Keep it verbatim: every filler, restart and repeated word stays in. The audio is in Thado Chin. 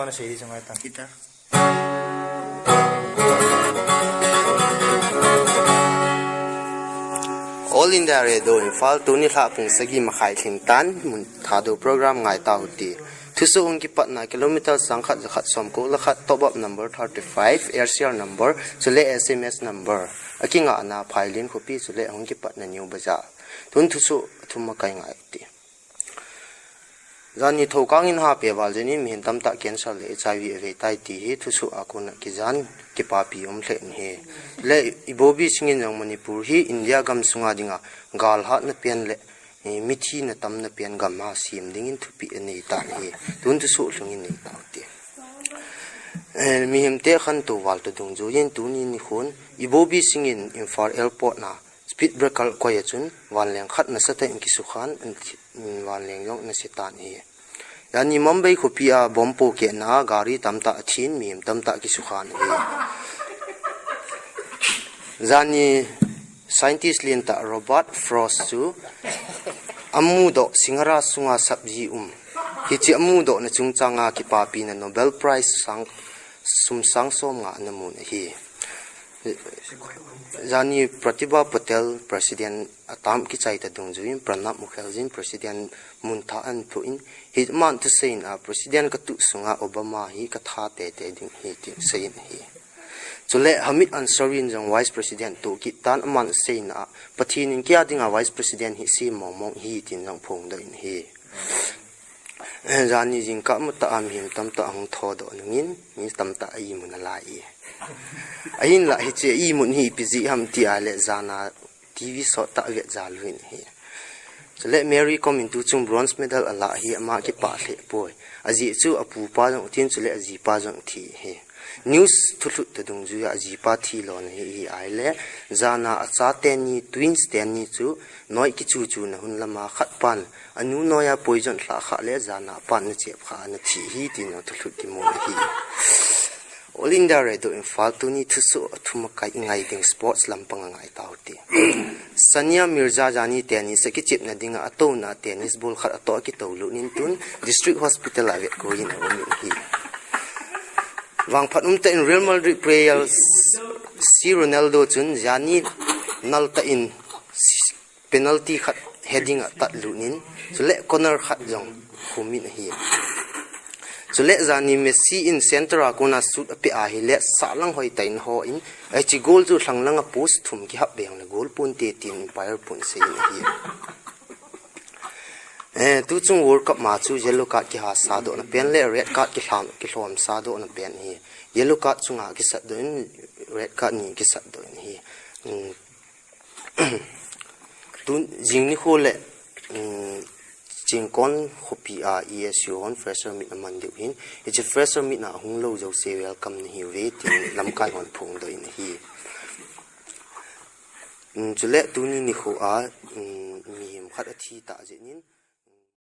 Kona sei di chungai ta. Kita. All India Radio Imphal, tuni lha pung sagi makhai lhing tan, mun Thadou program ngai tau hite. Thusoh hung kipatna kilometer sangkhat jakhat somko le khat, top up number thirty-five, air cell number, chule S M S number. Akingahna Phailin khopi chule hung kipatna New Bazar. Tun thusoh thum makai ngai hite. Jani thokang in ha pe val jeni mihem tamtah cancer le H I V avei tai ti hi thusoh a kona kijan kipapi um lheh in ahi. Le Ibobi Singh in jong Manipur hi India gam sunga dinga gal hatna pen le, eh, mithina tamna pen gam a sem dingin thupeh anei tan ahi. Tun thusoh lhung in nei tau hite. Eh, mihem te khantou val toh dungjuiyin tuni nikhon Ibobi Singh in Imphal airport na speed breaker koi a chun vanleng khat nasatah in kisukhan, vanleng jong anase tan ahi. Jani Mumbai khopi a bomb pohkehna a gari tamtah athin, mihem tamtah kisukhan ahi. Jani scientist lentah Robert Frost chu amudoh singara sunga sabji um, hiche amudohna chungchanga kipapina Nobel Prize sang, sum sang somnga ana mun ahi. Jani Pratibha Patel President a term kichai ta dungjuiyin Pranab Mukherjee in President mun thah ahin thoh in, hi aman thusei in a President katuh sunga Obama hi katha teitei ding ahi tin asei in ahi. Chule Hamid Ansari in jong Vice President toh kit tan, aman asei in a Pathen in kei a dinga Vice President hi asem mongmong ahi tin jong phongdoh in ahi. Eh, jani jingkah matah a mihem tamtah ahung thodoh nungin, mi tamtah a imut nalai e. Ahinlah hiche imut hi ipi jeh ham ti a le jana T V sot tah vet jal uvin ahi. Chule Mary Kom in tuchung bronze medal alah hi ama kipah lheh poi. Ajeh chu apupa jong athin chule ajipa jong athi ahi. News thulhut ta dungjuiya ajipa thi lona hi ahi a le, jana acha teni, twins teni chu noi kichuchuna hun lama khat pan anu noia poison lhah khah le jana pan ana chep khah ana thi ahi tin thulhut kimun ahi. All India Radio Imphal, tuni thusoh athum akai ngai ding sports lampang a ngai tau hite. Sania Mirza jani tennis a kichepna dinga atouna tennis ball khat atoh a kitolut in tun District Hospital a vetkoi in aum in ahi. Vangphat umtah in Real Madrid player C Ronaldo chun jani naltah in penalty khat heading a tatlut in, chule corner khat jong khum in ahi. Chule jani Messi in center a kona shoot apeh ahile sahlang hoitah in aho in, hiche goal chu lhanglanga post thum kihap beng le goal ponte tin umpire pun asei in ahi. Eh, tuchung World Cup ma chu yellow card kihasa dohna pen le red card kilham, kilhomsa dohna pen ahi. Yellow card chunga kisat doh in, red card ni kisat doh in ahi. Um, tun jing nikho le, um, Chingkon khopi a E S U hon fresher meet aman diu hin, hiche fresher meet na ahung lou jouse welcome nahiuve tin lamkai hon phongdoh in ahi. Um, chule tuni nikho a, um, mihem khat athi tah jeh in,